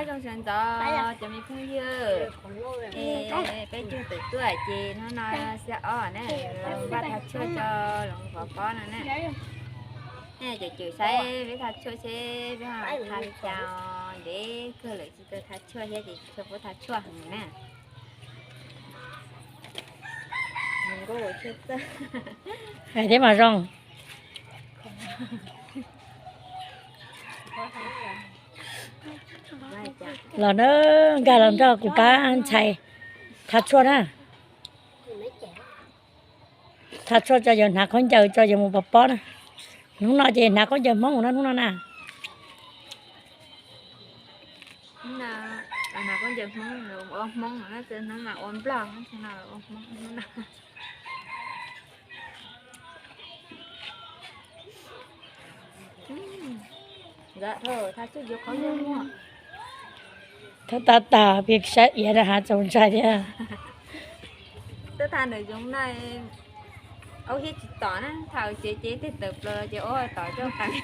Zoo sawv ntxov cov me phooj ywg, es peb cug tawm tuaj ces hnub no xiab ob na, vaj thaj tshuaj coj los pov pob no na. Nej cem cem saib peb thaj tshuaj seb peb ho thaj li cas os, ntev kawg lawm tsis tau thaj tshuaj thiab ces tsis tau pub thaj tshuaj heev na. Hais thiab mas zoo. Los na, nkag los nrog kuv pab ntxhais thaj tshuaj na. Thaj tshuaj tso yog hnav khaub ncaws tso yog mus pov pob na. Hnub no ces hnav khaub ncaws Hmoob na hnub no na. Hnav khaub ncaws Hmoob, ua Hmoob no, hnub mas ua Nplog, ua Hmoob hnub no. Thov tag tag pia saib iav rau hav tsaus ntshai thiab. Twb tha ntawm zoov na, aub hiab tsis tom na, tha tsev ces tej tawm plaws los ces aub tom coj qees.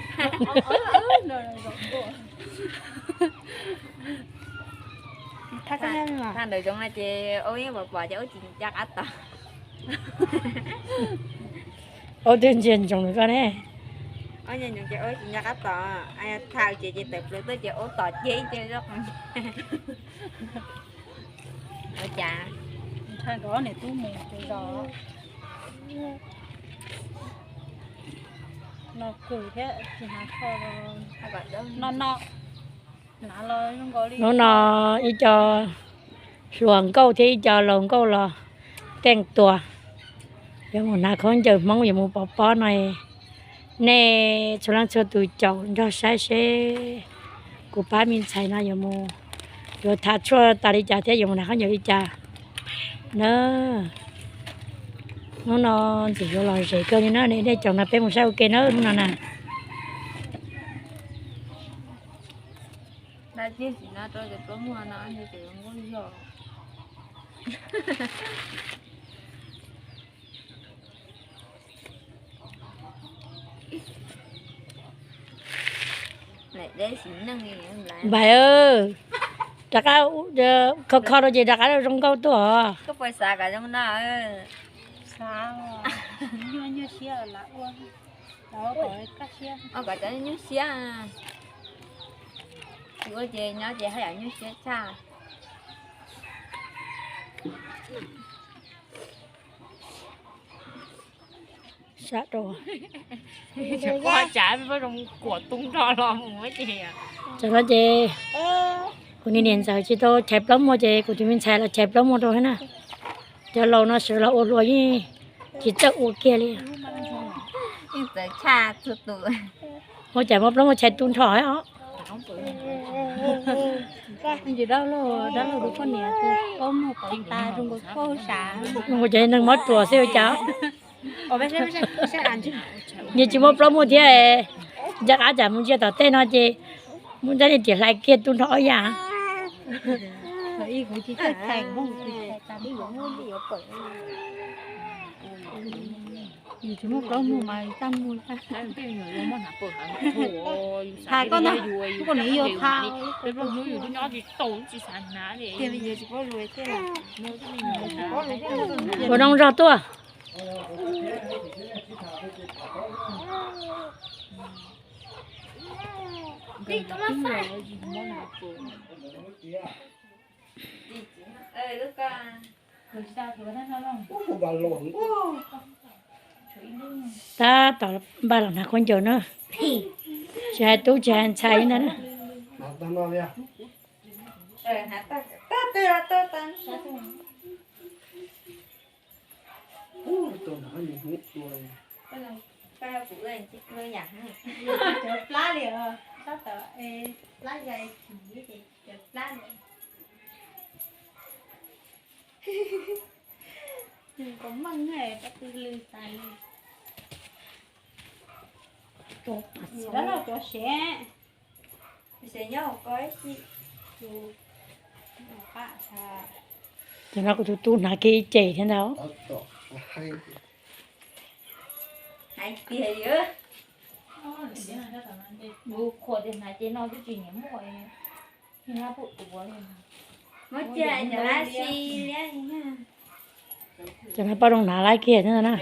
Tha ntawm zoov no ces aub yeej pom pom ces aub tsis nco qab tom. Aub twb ntsia ntsoov koj ne. Aub ntsia ntsoov ces aub tsis nco qab tom, tha tsev ces tawm plaws tuaj ces aub tom ceg ceg zoj qees. Ua cas? Ntshai nkawd ob niam tub mus tsaug zog. No kws thiab tsis hnav kho no no. Hnub no ib co hluas nkauj thiab ib co laus nkauj los teej tuas, yuav mus hnav khaub ncaws Hmoob yuav mus pov pob no. Nej txhua leej txhua tus caum nrog saib seb kuv pab me ntxhais no yuav mus, yuav thaj tshuaj tas li cas thiab yuav mus hnav khaub ncaws li cas na. Hnub no ntxim yuav lom zem kawg li na, nej caum no peb mus saib ua ke na hnub no na. Npais, rov qab kho kho rau ces rov qab zoo nkauj tuaj os. Ua kom cov nyuaj siab, kuv ua ces nyob ces haj yam nyuaj siab tshaj. Sab rau. Tsam no ces kuv niag niam ntxawm tsis tau chais plaub muag ces kuv tus me ntxhais los chais plaub muag rau thiab na. Cov laus no sawv los ua hluas yeej tsis txawj ua kiag li. Ua cas muab plaub muag chais tu nrho os. Dab laug, dab laug tus poj niam tus plaub muag pov tas zoo nkauj koj sav. Zoo nkauj cov neeg mob ruas xwb ua cas. Nws tsis muaj plaub muag thiab, ncaj qab tsam mus ntsia tom tej no ces muaj ntxhais niag riam hlais kiag tu nrho ob yam. Yus tsis muaj plaub muag mas tag mus. Hais koj no, koj niam yuav tha. Ua noog zog tuaj. Tab tom npaj los hnav khaub ncaws na. Tsis hais tub tsis hais ntxhais li ntag na. Cov plab li os, tab tom plab yai chim cov plab li. Nws kom meej na, koj twb lw xav li. Dab laug cov sev, sev nyob hauv ko ib si. Cov no kuv tus tub hnav kiag ib ce thiab ntag. Hais tiag, kuv qhuas tias hnav ce no twb tsis nyiam muaj. Cov no poj zoo hnav laib kiag thiab na.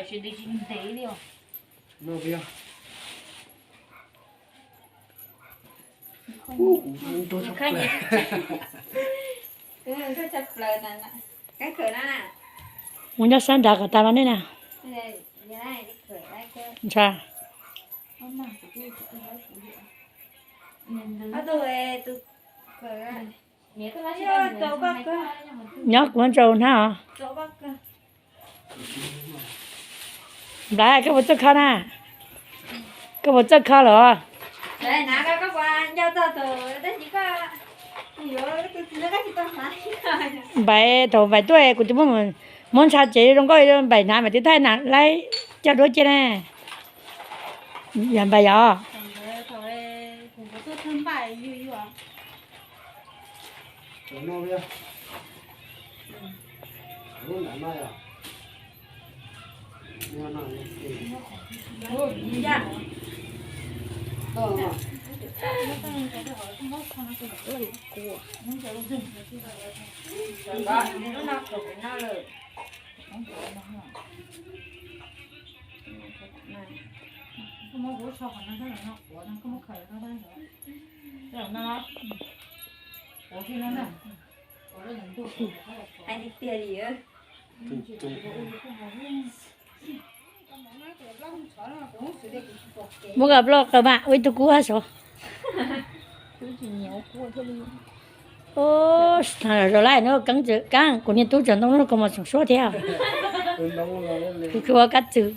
Mus nyob sab nrad kom tas los nej na. Ntsha. Nyob kuv ntsaum hnab os. Nplai, koj puas txawj kho na? Koj puas txawj kho los? Npais, thaum npais tuaj kuv twb muab, muab ntsha tsev zoo nkauj, npais hnav mas twb thaij na laib coj duab cia na. Yog npais yog. Muab koj plaub qawm mas ua ib tug kub hab sav. Zoo laij no keeb, kuv niag tub tsaus ntoo no koj mas tseem suab thiab. Kuv ua kab txwm.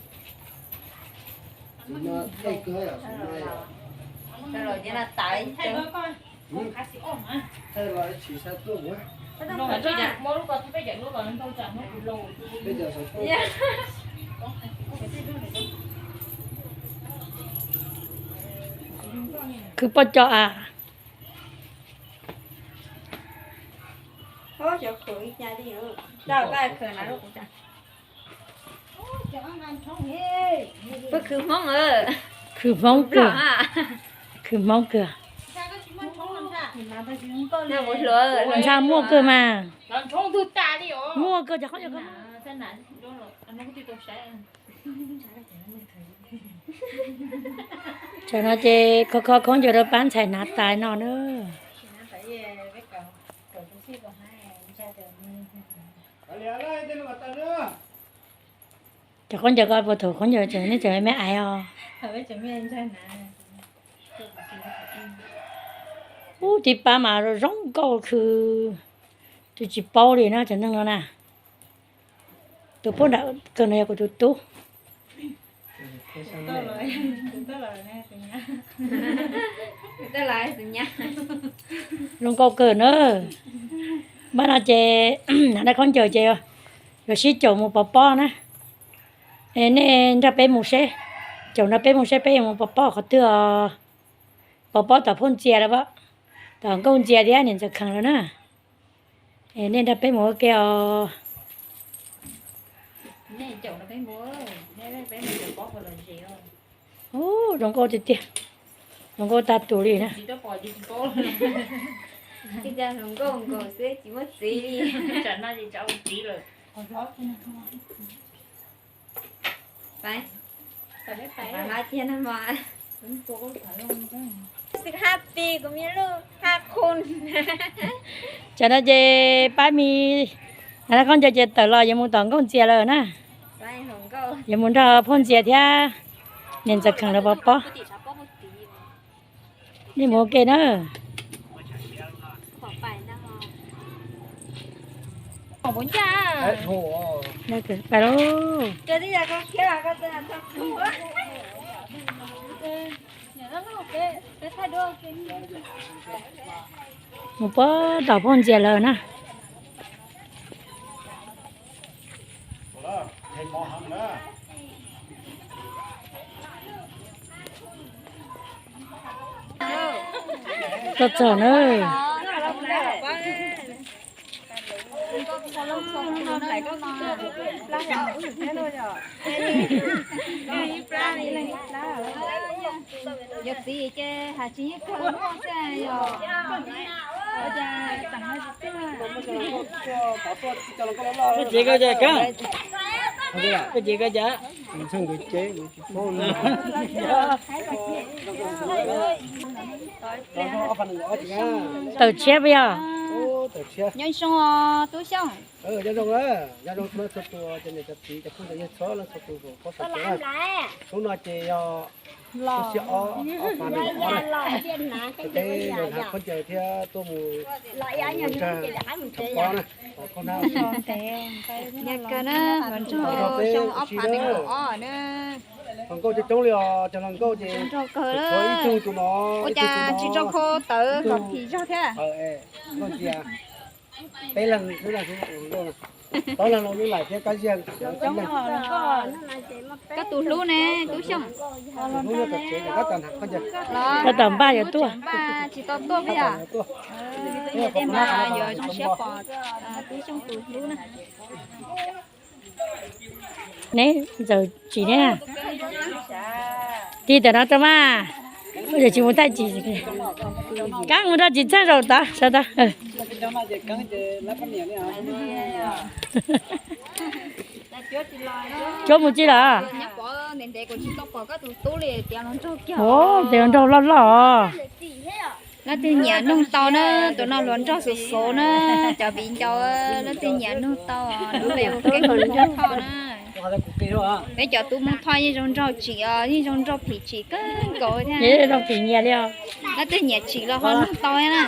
Khwv pob co as. Khwv Hmoob, khwv Hmoob kawg. Khwv Hmoob kawg. Ntsha muaj kawg mas. Muaj kawg cov khaub ncaws. Tsam no ces kho kho khaub ncaws rau pab ntxhais hnav tais no na. Cov khaub ncaws ko puas thaum khaub ncaws tseem, nej tseem me me aiv os. Ub, tib pab mas zoo nkauj khw, tus tsis paub li no cov neeg no na. Tus pub nram kawg no yog kuv tus tub. Zoo nkauj kawg na. Npaj no ces hnav daim khaub ncaws ces yuav sib caum mus pov pob na. Nej nrog peb mus seb, caum nrog peb mus seb peb yuav mus pov pob qhov twg os. Pov pob tom phauj Ntxias lawv, tom nkauj Ntxias thiab niam ntxawm Khees lawv na. Es nej nrog peb mus ua ke os. Ub, zoo nkauj tiag tiag, zoo nkauj tag tus li na. Tsam no ces pab mis hnav khaub ncaws ces tawm los yuav mus tom nkauj Ntxias lawm na. Yuav mus nrog phauj Ntxias thiab niam ntxawm Khees lawv pov pob. Nej mus ua ke na. Pais lauj. Mus pab tom phauj Ntxias lawm na. Tuaj txog na. Yog txiv ces hais tsis yeej kawg muaj xwb yog. Koj ces koj cas, koj ces koj cas. Tawm tshiab puas yog? Nyob zoo tub Xyooj. Nyob zoo txhua tus cov niam cov txiv cov phooj cov ywg txhua leej txhua tus, hnub no ces yog xyoo ob phav nees nkaum ob na, peb yuav hnav khaub ncaws thiab tuaj mus ua nrag thov pob na. Nyob zoo peb ua si na. Hluas nkauj coob coob li os, cov hluas nkauj ces tshuav ib tug tus no, ua cas tsis tso khau tawv kom phim zog thiab. Nkauj ntsia, peb leeg xwb na, peb leeg los yeej laim thiab kab ziag. Koj tus hlub ne tub Xyooj? Tus hlub nyob tom tsev, koj tom npaj yuav tuaj, npaj tsis tau tuaj peb yom. Tej mas yuav zoo siab pom tub Xyooj tus hlub na. Neb ntxawm tsim neb na. Tig tam no rau mas, yog tsis mus thaij tsim, kaab mus rau tsim txheej zaum tod sawv tod. Cuab mus tsi los? Tes nraug loj loj os. Leej twg nyiam nug tau na, tus no hluas nraug xuv xuv na, cov viv ncaus leej twg nyiam nug tau, nug peb ua keeb hluas nraug thoj na. Peb cov tub Hmoob thoj yeej zoo nraug tsim os, yeej zoo nraug phim tsim kawg nkaus thiab. Leej twg nyiam tsim los ho nug tau na.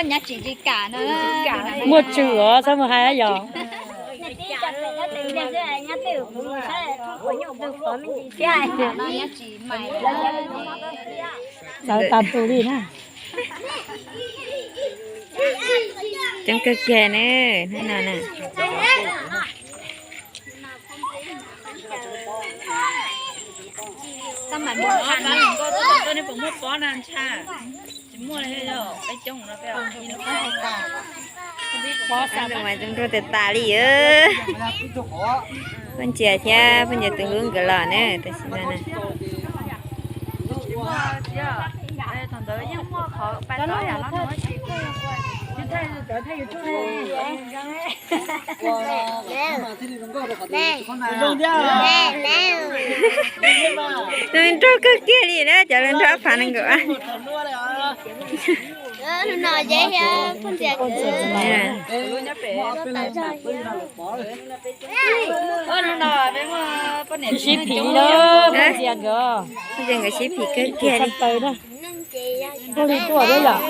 Nyav tsim tsis kam no. Muaj tswv os, txhob mus hais yog. Txawv tas tus li na. Coob kawg kiag ne, hnub no na. Tab mas nkauj, tab mas nkauj, tab mas nkauj, nej puas muaj pob na ntshai? Tsis muaj li, peb coob no peb. Tab mas zoo nraug tas tas li. Phooj ywg thiab phooj ywg tus hlub nkawd los na, tam sim no na. Zoo nraug kawg kiag li na, cov hluas nraug ob phav nees nkaum. Sib phim li, nkawd sib phim kawg kiag li. Ua li tuaj thiab yom.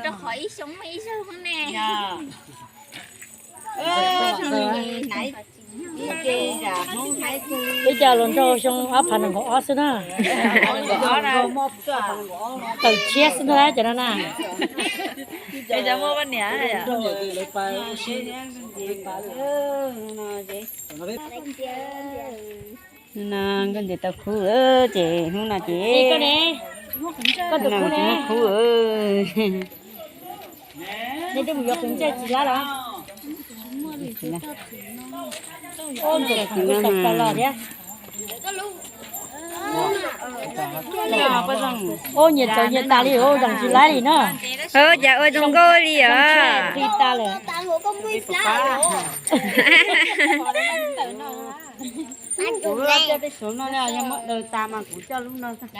Rau qhov ib xyoo ib zaug ne. Peb cov hluas nraug xyoo ob phav nees nkaum ob xwb na. Tawm tshiab xwb na cov no na. No nkauj ntxawm tau khub lawm ces hnub no ces koj tus khub ne, nej twb mus yuav qhwv ntsej tsis lab los? Ntxawm kuv tau pais los thiab. Ua nyias txawv nyias tas li, zoo tsis lab li na. Cas ua zoo nkauj li os. Qi tas lawm. Kuv coj tej suav no, yog muab daws tas mas kuv coj lub no. Tab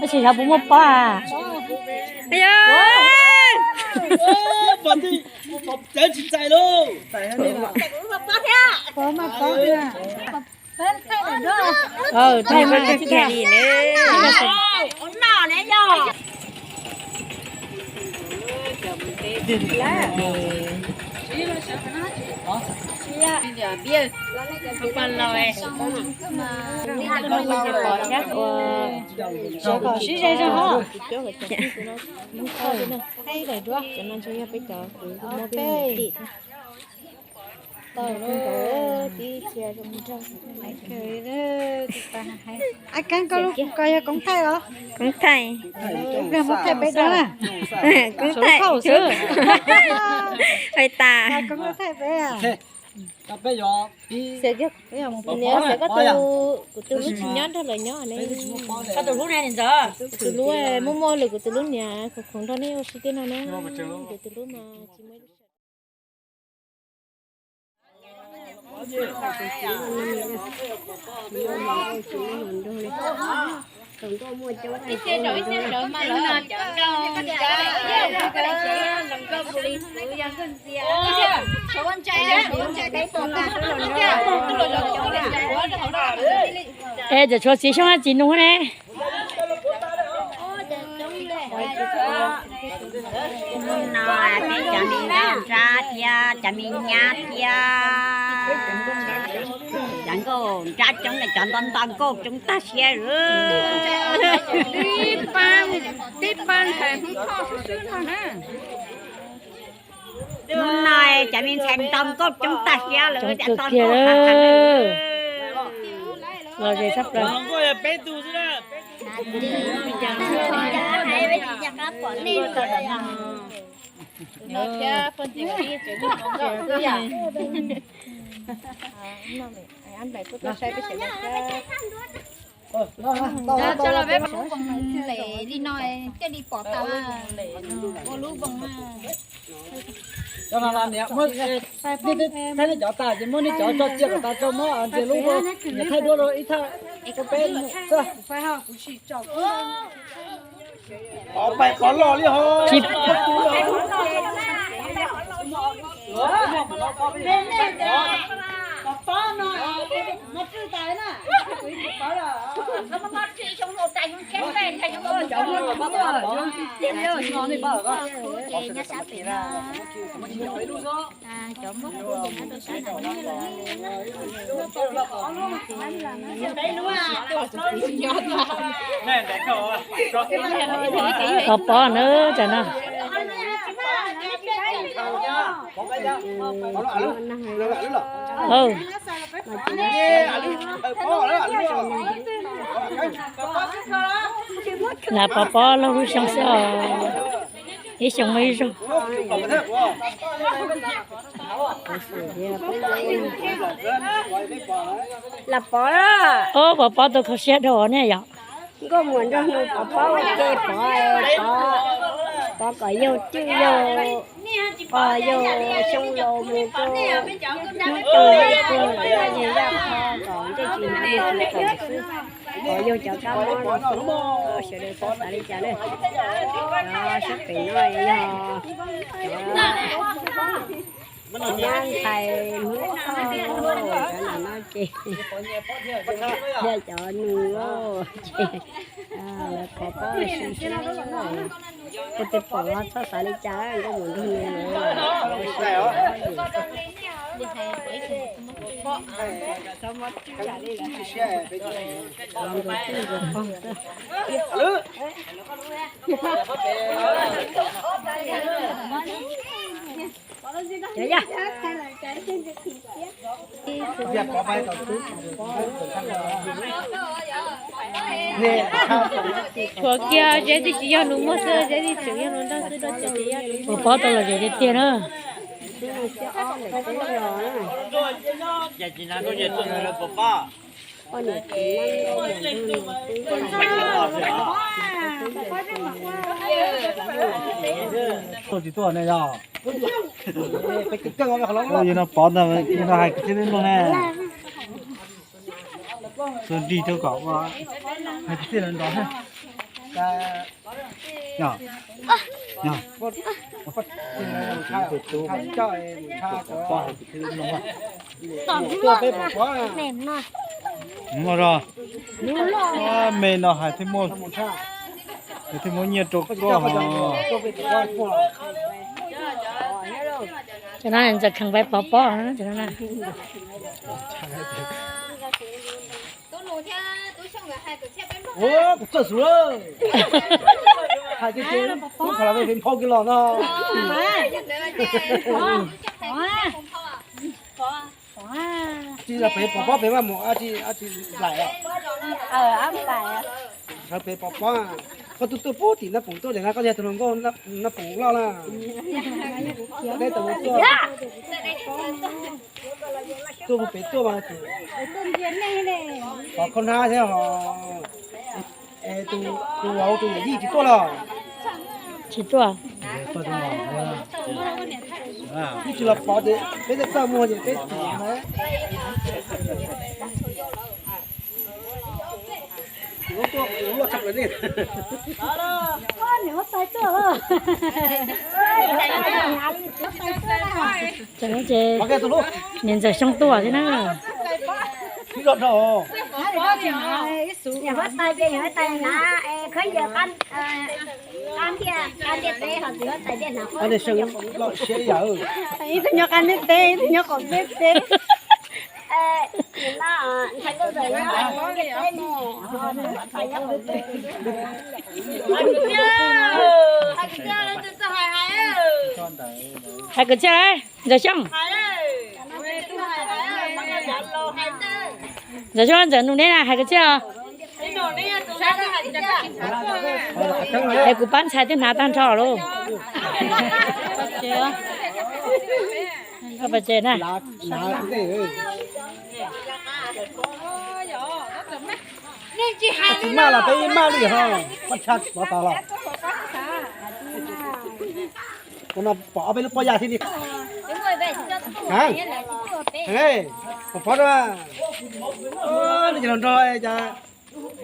sis xyov puas muaj pob a. Yog. Thaij muaj kawg kiag li na. Sawv kom sib ze zog hos. Thaij daim duab, cov no ntshe yog peb cov kuv muab peb mus tim thiab. Tau, tib txhia zoo nraug. Ab Keeb, koj yog koob thaij los? Koob thaij. Pliag muab thaij peb dua na. Koob thaij xwb. Hais tas. Koob thaij peb. Niam, xav koj tus, kuv tus hlub tsis nyob nrog lawv nyob ne. Koj tus hlub ne ntxawm? Kuv tus hlub muaj muaj lwm, kuv tus hlub niam khoom khoom nrog nej ua si tej no na. Kuv tus hlub mas tsis muaj ib lub sij hawm. Es cov tshuav txiv xyoob txiv nus ne. Hnub no peb cov me nkauj nrab thiab cov me nyab thiab cov nkauj nrab coob, cov nto nto nkauj coob tag siab. Tib pab ntxhais Hmoob Thoj xwb xwb no na. Hnub no cov me ntxhais nto nkauj coob tag siab lawm. Los ze sab plaws. Coj los peb ua koom lem li no thiaj li pom tas ua lub voos na. Cov no niam, nej cov tas ces muab nej cov tso cia kom tas tso, muab ntxias lub niam thaij duab rau ib thaj rau peb xwb. Pov pais pov los li ho. Pov pov na, tsam no. Lam pov pov laug lub xyoo xwb os. Ib xyoo muaj ib zaug. Lam pov. Ob, pov pov tau kho siab dhau ne yom. Nkauj muam nraug nus pov pov ua ke pov, pov kom yaug cwj yaug qos yaug xyoo laus mus rau hnub tsaus ntuj kawg, zaj yeg zaj qho kom ntsej tsis ntsig tsis kaum xwb. Pov yaug cov kab mob no xwb, sawv daws txhob xav li cas na. Sab pem no yog cov nyab ntxhais Hmoob Thoj, cov no no ces thiab cov nus ces lawv pov pob ua si xwb. Tus twg pom los txhob xav li cas, nkauj muam nraug nus lawv ua si. Tshuav kiag Zeb twb tsis yog nus muag xwb, Zeb twb tseem yog nus nraug xwb, rau cov ces yog nus muag. Pov pob tau lom zem tiag tiag na. Tsis tuaj ne yog. Yog no pov ntag, no hais kwv txhiaj lub nroog ne. Tuaj nrig tuaj kom ua, hais kwv txhiaj nrov nrov. Ua me no hais thiaj muaj, hais thiaj muaj nyiaj rau koj ho. Cov no ntxawm kheev pais pov pob no. Kuv txawj xub lawm. Hais tias ces lub pha la ve pheej phau kiag los no. Tsis los pem pov pob pem mas mus, sawv pem pov pob. Koj tuaj tuaj pub tim Nab Poom tuaj, koj yog tus hluas nkauj Nab Poom loj na. Tuaj pem tuaj mas tus pov khaub hnab thiab ho, tus vauv tus yawm yij tsis tuaj los? Tsis tuaj. Ib tsis los pov ces peb txaj muag ces peb tsis. Niam ntxawm Xyooj tuaj thiab na. Ib tug nyob qab ntiaj teb, ib tug nyob qaum ntiaj teb. Hais kwv txhiaj, Ntxawm Xyooj. Ntxawm Xyooj, Ntxawm Nus neb na, hais kwv txhiaj os. Es kuv pab ntxhais twb hnav tag nrho lauj. Koj pais tsev na. Tsis maj los peb maj li ho, pab tshaj pov tas los. Kuv no pom ob peb lub pob ya thiab li. Pov pov rau, nej cov hluas nraug cas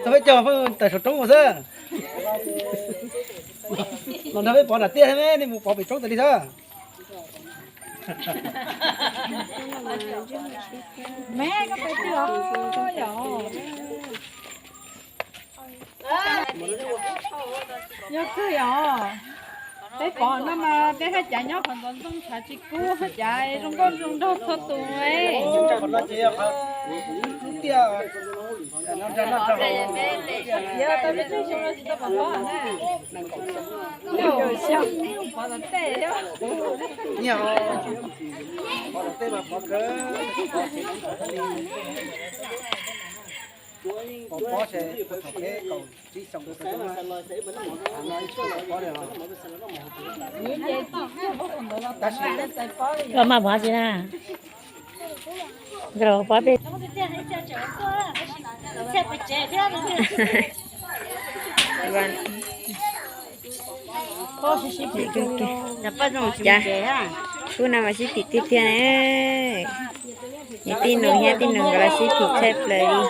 txog peb caug pheej tawm saum roob mus xwb. Los nrog peb pov nram tiaj thiab, nej mus pov pem roob tas li xwb. Yog kawg yog, peb pom no mas peb haj cav nyob qhov ntxoov ntxoo tshav tsis kub, haj cav zoo nkauj zoo nraug txhua tus. Pov tom tej, pov tom tej mas pov kawg. Pov pob ces peb kaum tsib xyoo, tab sis koj maj mus tsi na. Nkauj los pov peb. Cas, hnub no mas sib phim tiag tiag na. Niam tij Nus thiab tij Nus nkawd los sib phim tshaj plaws li.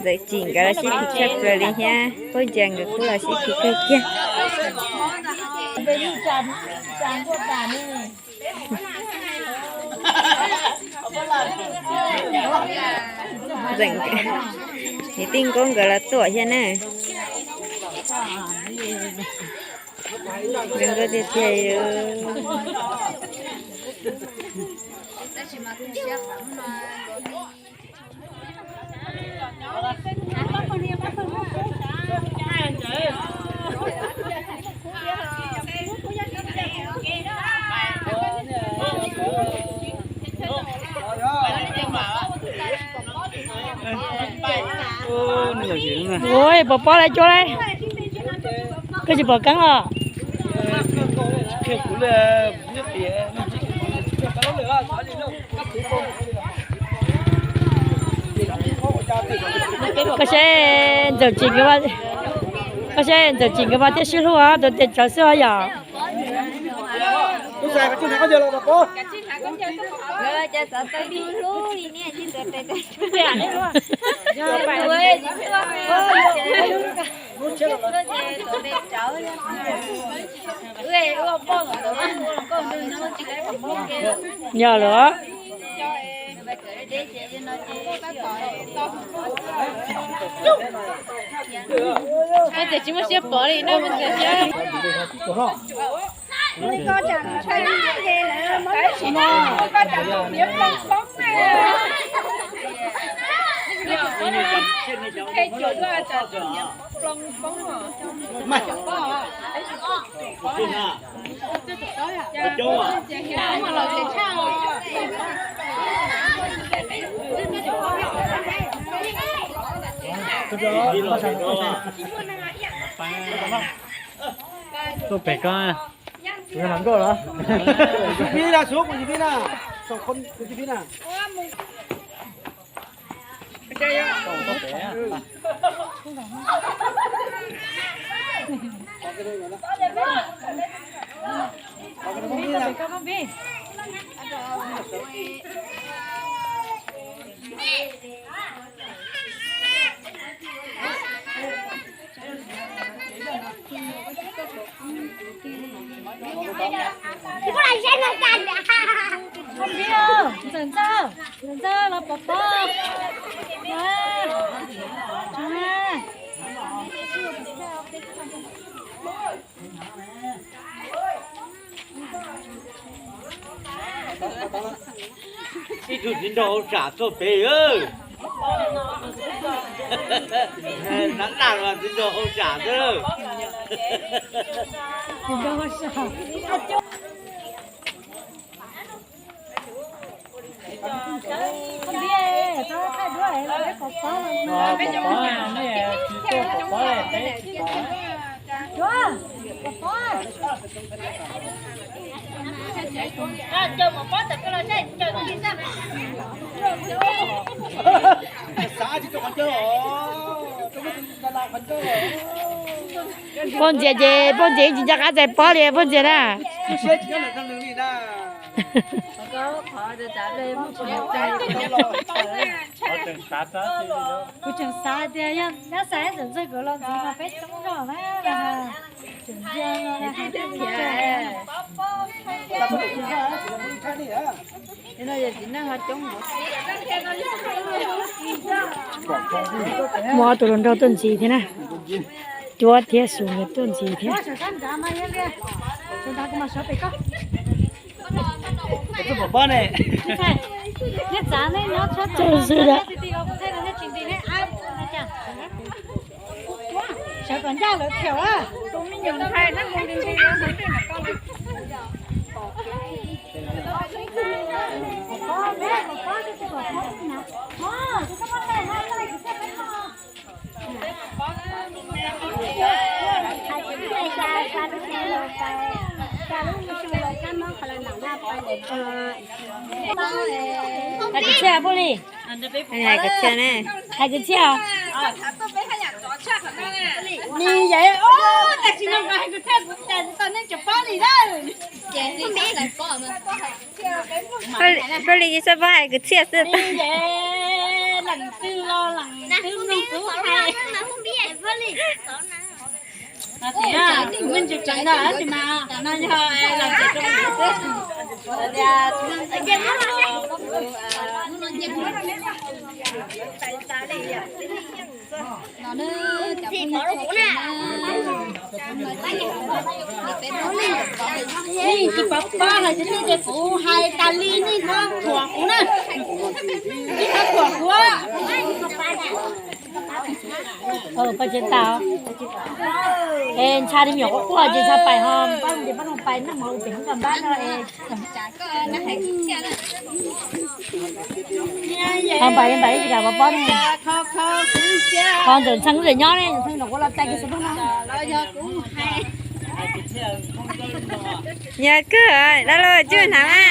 Ntxawm Tsim nkawd los sib phim tshaj plaws li thiab, Paub Ntsa nkawd kuj los sib phim kawg kiag. Ntxawm, niam tij Nkauj nkawd los tuaj thiab na. Zoo nkauj tiag tiag li. Ua, pov pob lawv cuab lawm, koj tsis pom keeb los? Koj saib Ntxawm Tsim nkawd, koj saib Ntxawm Tsim nkawd mas thiaj sib hlub os, tus tes tsawv xwb os yom. Yog lawm. Ces tsis muaj siab pom li no. Tuaj pem koj. Tus hluas nkauj los? Tus pib na, Xub, tus pib na. Xoo khon tus pib na. Ntxawm ntxawg, ntxawg ntxawg los pov pob. Ib tug txiv nraug hauj sam tuaj pem. Nav daj los txiv nraug hauj sam xwb. Poj ntxias ces poj ntxias tsis nco qab txais pob li poj ntxias na. Kuv tseem xav tias yog nab xav ntxawm ntxawg nkawd los ntxiv mas peb coob zog na. Muaj ob tug hluas nraug tuaj ntxiv thiab na. Cuab thiab Xus nkawd tuaj ntxiv thiab. Sawv kom ncaj lawv thiam. Hais kwv txhiaj pub li. Hais kwv txhiaj ne. Hais kwv txhiaj. Ni yam, tam sim no hais kwv txhiaj, kuv cas tsis tau nej cov pob li lawm. Pab li tsis txawj paub hais kwv txhiaj xwb. Leej twg los leej twg mloog kuv hais. Tias me ntsis tseem no tab sis mas qhov no yog los tsev rau kuv xwb. Nej tsis pom pob los tsis txawj ces kuv hais tas li nej txhob thuam kuv na. Nej txhob thuam kuv. Koj tsis tau. Es ntsha li me nyuam quaj quaj ces ntsha pais ho pab mus pais noj mov pem hoob kas npab no es. Ho npais npais tsis kam pov pob ne. Ho ntawm Ntxhee lub zem nyob ne, Ntxhee ntawm kuv los txais kiag xov tooj no. Yog kawg, dab laug cwj hnav mas.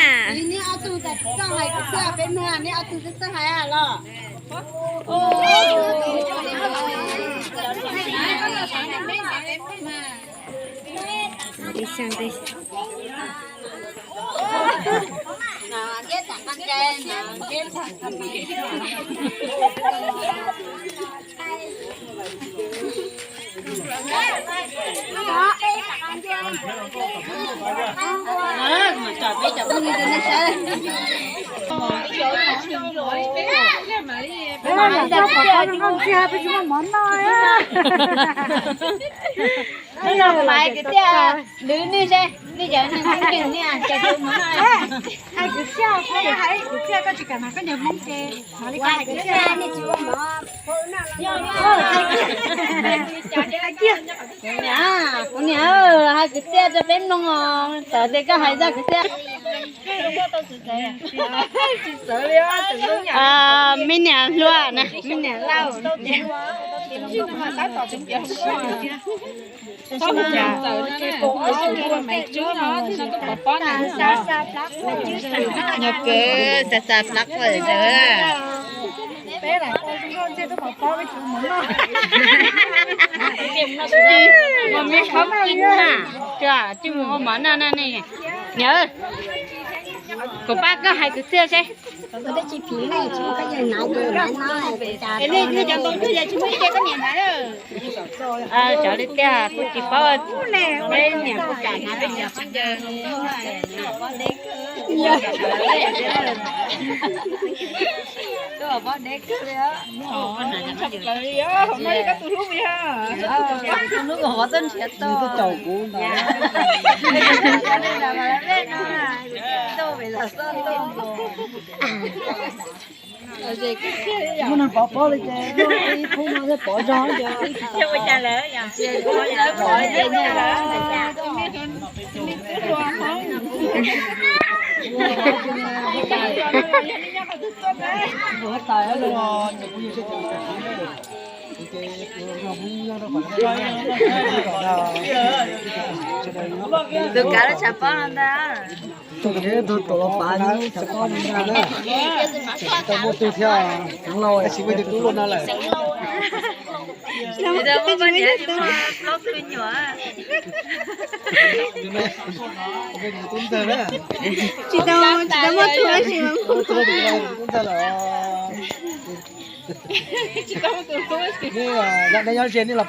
Peb lam tso pov pob zoo nkauj ntxiag, peb tsis muaj mov noj. Hais kwv txhiaj, nws nws nws yawm nws nws nws nws ces tus mov noj. Hais kwv txhiaj, hais kwv txhiaj, koj tsis kam hnav khaub ncaws Hmoob ces hnav li ko hais kwv txhiaj. Kuv niam, kuv niam, hais kwv txhiaj rau peb mloog os, txawm tias koj hais zaj kwv txhiaj. Me niam hluas na, me niam Lauj. Nyob kawg xa xa plab qua lawm. Kuv pab koj hais kwv txhiaj seb. Cov li tiag kuj tsis paub, peb niam kuj kam hnav peb niam pab ncaws. Tus hlub kuv ntiag. Muab neeg pov pob li ces ib phub no thiab pov zog ces. Tus kav lawv tshav pob no ntag. Tug rau los pav nyob tshav pob no ntag na. Tsis tau muaj tug thiab, xeev laus tab sis muaj tus tub luaj no lawm. Tsis tau, tsis tau muaj tug tab sis tub ntag lawm. Nej nyob ze nej los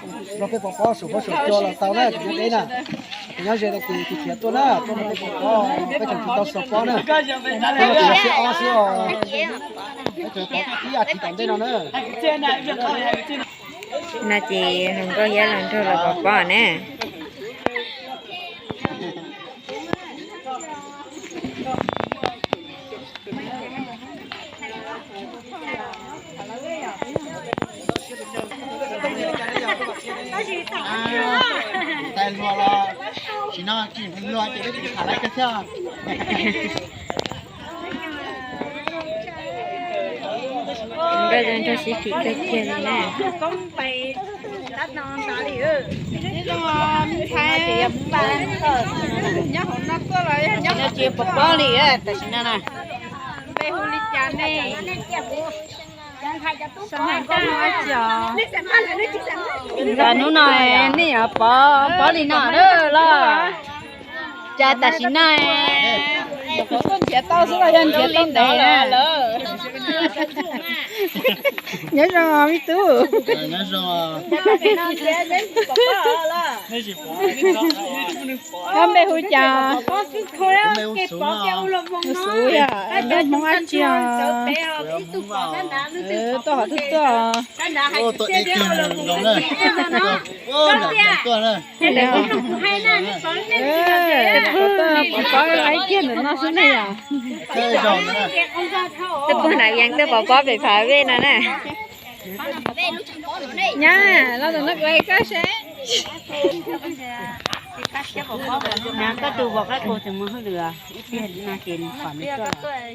peb pov pob saum huab saum cua los tau na, tus deb na. Nyob ze no ces khiav tuaj na, tuaj no peb pov pob, peb tseem tsis tau xuas pob na. Peb tseem siab ob xwb os. Peb tseem pov ib as thiv tom ntej no na. No ces hluas nkauj Yab Laus Nraug los pov pob na. Tais hluas los tsis no, tsis hluas ces peb tsis tham lawv kawg thiab. Nkauj Yab Laus Nraug sib phim kawg kiag li na. Nyob hauv no tuaj los nyob hauv no li tam sim no na. Npe hu li cas ne? Hnub no nej yuav pov pob li no lawm los? Cas tam sim no tuaj nrhiav tau xwb los yog nrhiav tau ntev na? Nyob zoo me tub. Koj npe hu cas? Hu Xuv, yog nyob Hmoob dab tsi os? Tuaj qhov twg tuaj? Pov pob ib kiag ntawm no xwb ne yom. Twb pug nram yees twb pov pob pem phav vej no na. Nyab, los ntawm no kuv hais koj seb. Koj tus vauv qab kaus tseem mus hauj lwm ib pliag no ces kom nws tuaj.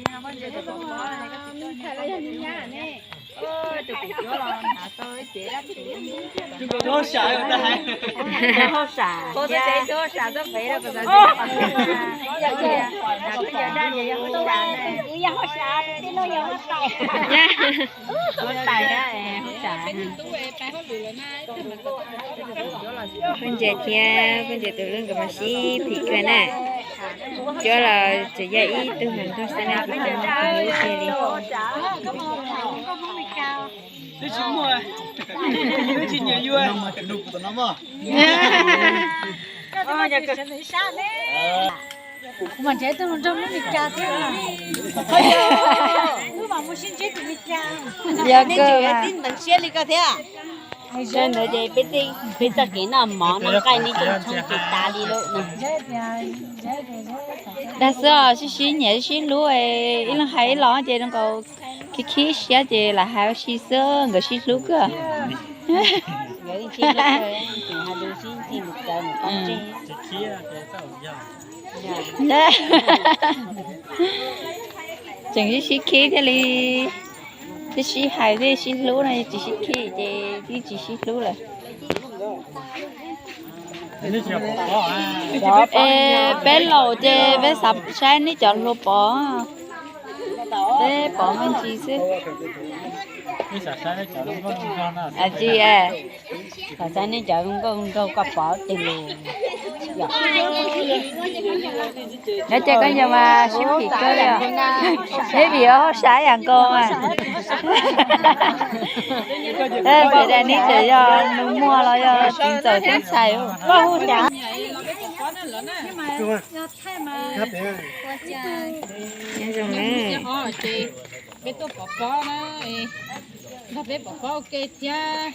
Hauj sam, hauj sam, hauj sam. Phooj ywg thiab phooj ywg tus hlub nkawd mas sib phim kawg na. Cuab los tseem yog ib tug hluas nraug xwb na, tsis tau muaj tus hlub kiag li. Kuv mas nrhiav tus hluas nraug lub Meskas thiab. Wb mam mus sib ntsib tus Meskas. Yog kawg. Tib nteev siab li koj thiab. Sawv ntawd ces peb txoj kev noj mov noj nqaij neb coob tshoob ces tas li lawm no. Dag xwb os, sib sib nyiam sib hlub, ib leeg hais ib los ces zoo nkaus khib khib siab ces lam hais ua si xwb, nkawd sib hlub kawg. Tseem sib sib khib thiaj li. Twb sib hais thiab sib hlub no tsis sib khi ces twb tsis sib hlub lawm. Es peb laus ces peb xav saib neb cov hluas pov, peb pov me ntsis xwb. Tsis, xav saib neb cov nkauj nraug koj pov ces lus. Nyob ces koj yog mas sib phim kawg li os. Neb vim hauj sam yam nkaus mas. Pem daim neb tseem yog nus muag los yog txiv ntxawm thiab ntxhais. Peb tuaj pov pob na, nrog peb pov pob ua ke thiab.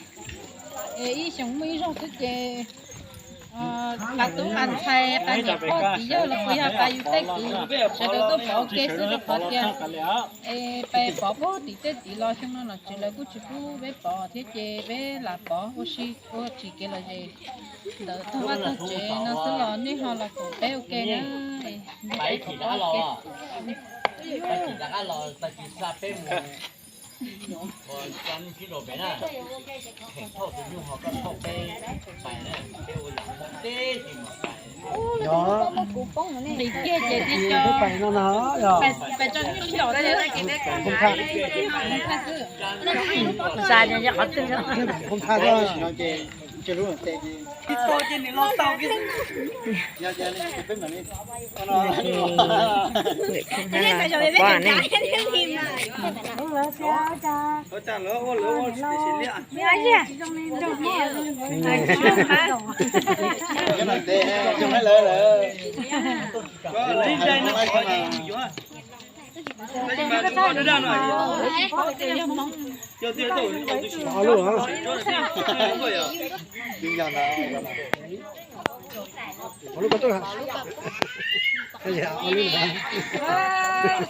Ib xyoo muaj ib zaug xwb ces qas tub qas ntxhais qas niam pog txiv yawg los puas yog qas yus tej kwv sawv daws tuaj pov ua ke xwb rau qhov tias peb pov puag tim tej tid los xyoo no nom tswv lawv kuj tsis pub peb pov thiab ces peb lam pov ua si ua tsis kev lom zem ntawm tog vaj tog tsev no xwb los nej ho los koom peb ua ke na.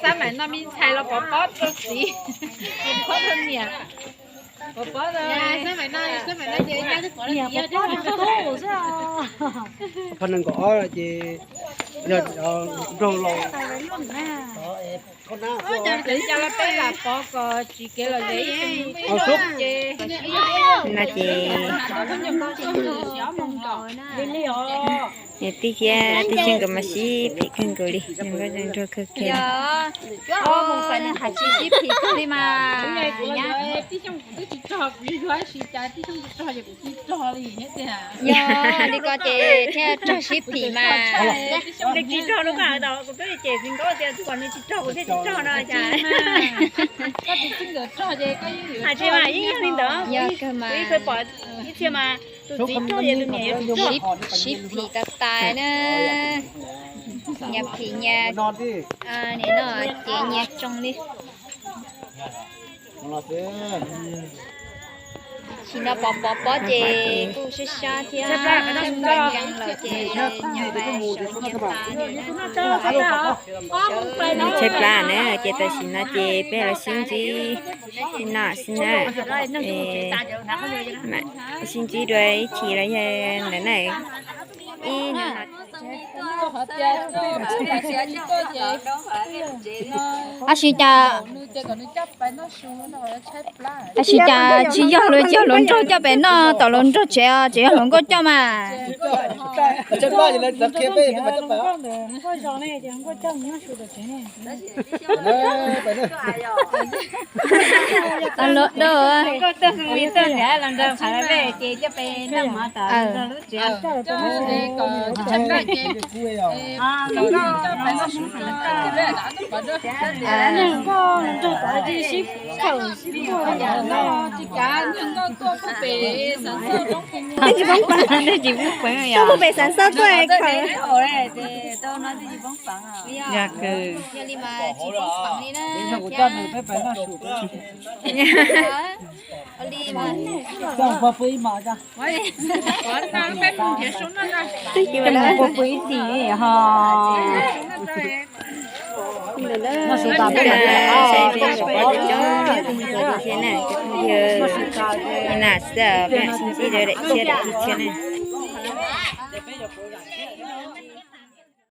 Xab maim no me ntxhais los pov pob rau txiv, pov pob rau niam. Pab nees nkaum ob ces yog nraug laus. Cas los peb lam pov kom tsis kev lom zem ib xyoo ces no ces niam tij thiab tij Xyeej nkawd mas sib phim kawg nkaus li, zoo nkauj zoo nraug kawg kiag li. Tsis sib phim kawg li mas. Yog li ko ces thiaj rog sib phim mas. Yog kawg mas. Sib phim tas tas na. Nyias phim nyias, nim no ces nyias tsoo li. Sim no pov pov pob ces kuj sib sab thiab, nkees nkees lawm ces nyias pais sawv nyias tas. Tshaib plab na ces tam sim no ces peb los sib ntsib, sib noj sib na, sib ntsib dua ib chim los yog ntawm na. Ib hnub no tab sis cas, tab sis cas tsis yog luag coj hluas nraug coj pem noj tom hluas nraug tsev, tseem yog hluas nkauj coj mas. Tau los dab, los nrog qhav peb ces coj pem noj mov tom lub tsev. Twb tsis poob peev, twb tsis poob peev yog. Yog kawg. Twb cia li mus pw ib txhis ho. Saib peb cov pov cov coob thiab, cov phooj ywg, nas xwb, peb mam sib ntsib rau daim tshiab daim tshiab na.